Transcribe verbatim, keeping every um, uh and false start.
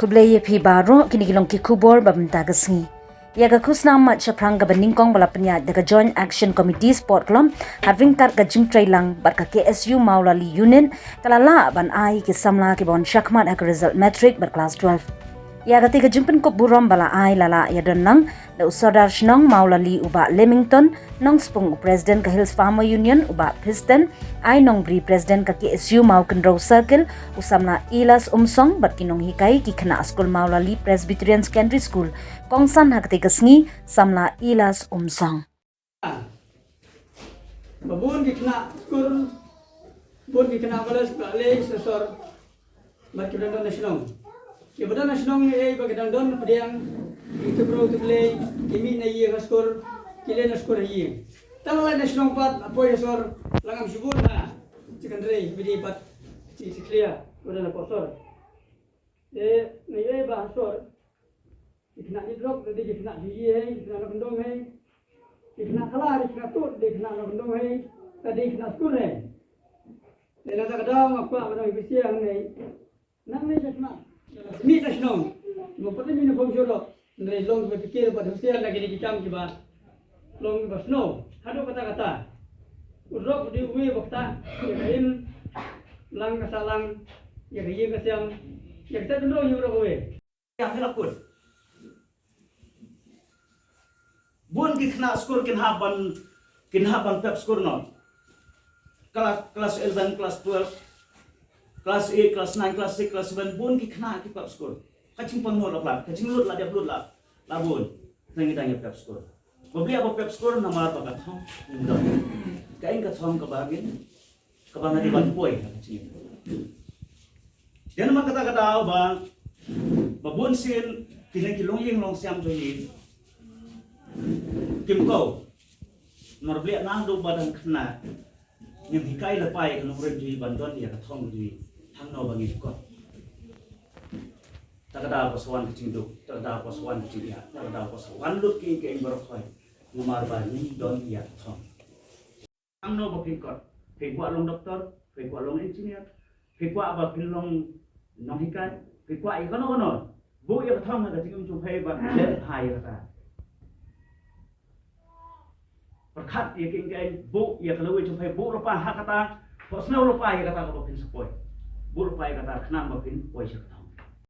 Khublei ïa phi baroh, kine ki long ki khubor ba mynta ka sngi. Ïa ka khusnam mad shaphrang kaba nyngkong ba la pynïaid da ka Joint Action Committee Sport Club, ha ryngkat ka jingtrei lang bad ka K S U Mawlali Unit, ka la lah ban ai ki samla kiba wan shakhmat ha ka result matric bad class twelve. Ïa kata ka jingpynkup burom ba la ai la lah ïadon lang da u Sordar Shnong Mawlali u Bah Lamington Nongspung, u President ka Hills Farmer Union u Bah Pisten, Ai Nongbri, President ka K S U Mawkynrew Circle, u samla Ilas Umsong bad ki nonghikai ki khynnah skul Mawlali Presbyterian Secondary School. Kongsan ha kata ka sngi, samla Ilas Umsong. Ba bun ki khynnah skul, bun ki khynnah college ba leh sha sor, bad ki ba dang don na shnong. Ki ba don na shnong, eh, ba ki dang don pdiang, ki tu bro tu blei, ki mih na ïing ha skul, ki leh na skul ha ïing. Tang leh na shnong pat, la poi ha sor, la ngam shibun ha secondary, bidi pat, chi chi clear, ba don na poi sor. Eh, ngi eh ba ha sor. Ki khynnah ki drop, ka dei ki khynnah jong ngi hei, ki khynnah na kyndong hei. Ki khynnah kala, ki khynnah tud, dei khynnah na kyndong hei. Ka dei khynnah skul hei. Dei na kata ka daw nga kwah ba nang pisiang hei. Nang ne khynnah. Mih na shnong. Mo pati mih na phong sholok. Nang long ba pikir ba husiar na kini ki kam kiba. Long ba snow. Haduh kata kata. U drop u dei uwei ba kata. Ïa ka im lang ka sah lang. Ïa ka ïing ka siam. Ïa kata tynrong ïa u drop uwei. Ïa, phi la kut. Bun ki khynnah skul kin hap ban, kin hap ban pep skul noh. Klas, klas eleven, klas twelve, klas eight, klas nine, klas six, klas seven, bun ki khynnah ki pep skul. Ka jingpang noh la plat, ka jinglut la dep lut la, la bun. Nang ngi dang ïa pep skul. Ba blia ba pep skul namar ba ka thong. Ka ing ka thong kaba ngin Kaba nga dei ban poi ha ka jingim. Dei namar kata ka daw ba, ba bun sien kine ki longïing longsiam jong ngi kim kdew. Namar ba leh naduh ba dang khynnah ngim hikai lypa ïa ka nongrim jong ngi ban don ïa ka thong jong ngi hangno ba ngin kot. Ta ka daw ba sa wan ka jingduk, ta ka daw ba sa wan ka jingïa, ta ka daw ba sa wan lut ki, ki ïing baroh khoi. Namar ba ngim don ïa ka thong. Hangno ba phi kot, phi kwah long doktor, phi kwah long engineer, phi kwah ba phi long nonghikai, phi kwah ïa kano kano. Buh ïa ka thong ha ka jingim jong phi ba phin leh bha ïa kata. Pyrkhat ïa ka ing ka ing, buh ïa ka lawei jong phi, buh lypa ha kata, buh sniew lypa ïa kata kaba phin sa poi. Buh lypa ïa kata khnang ba phin poi sha ka thong.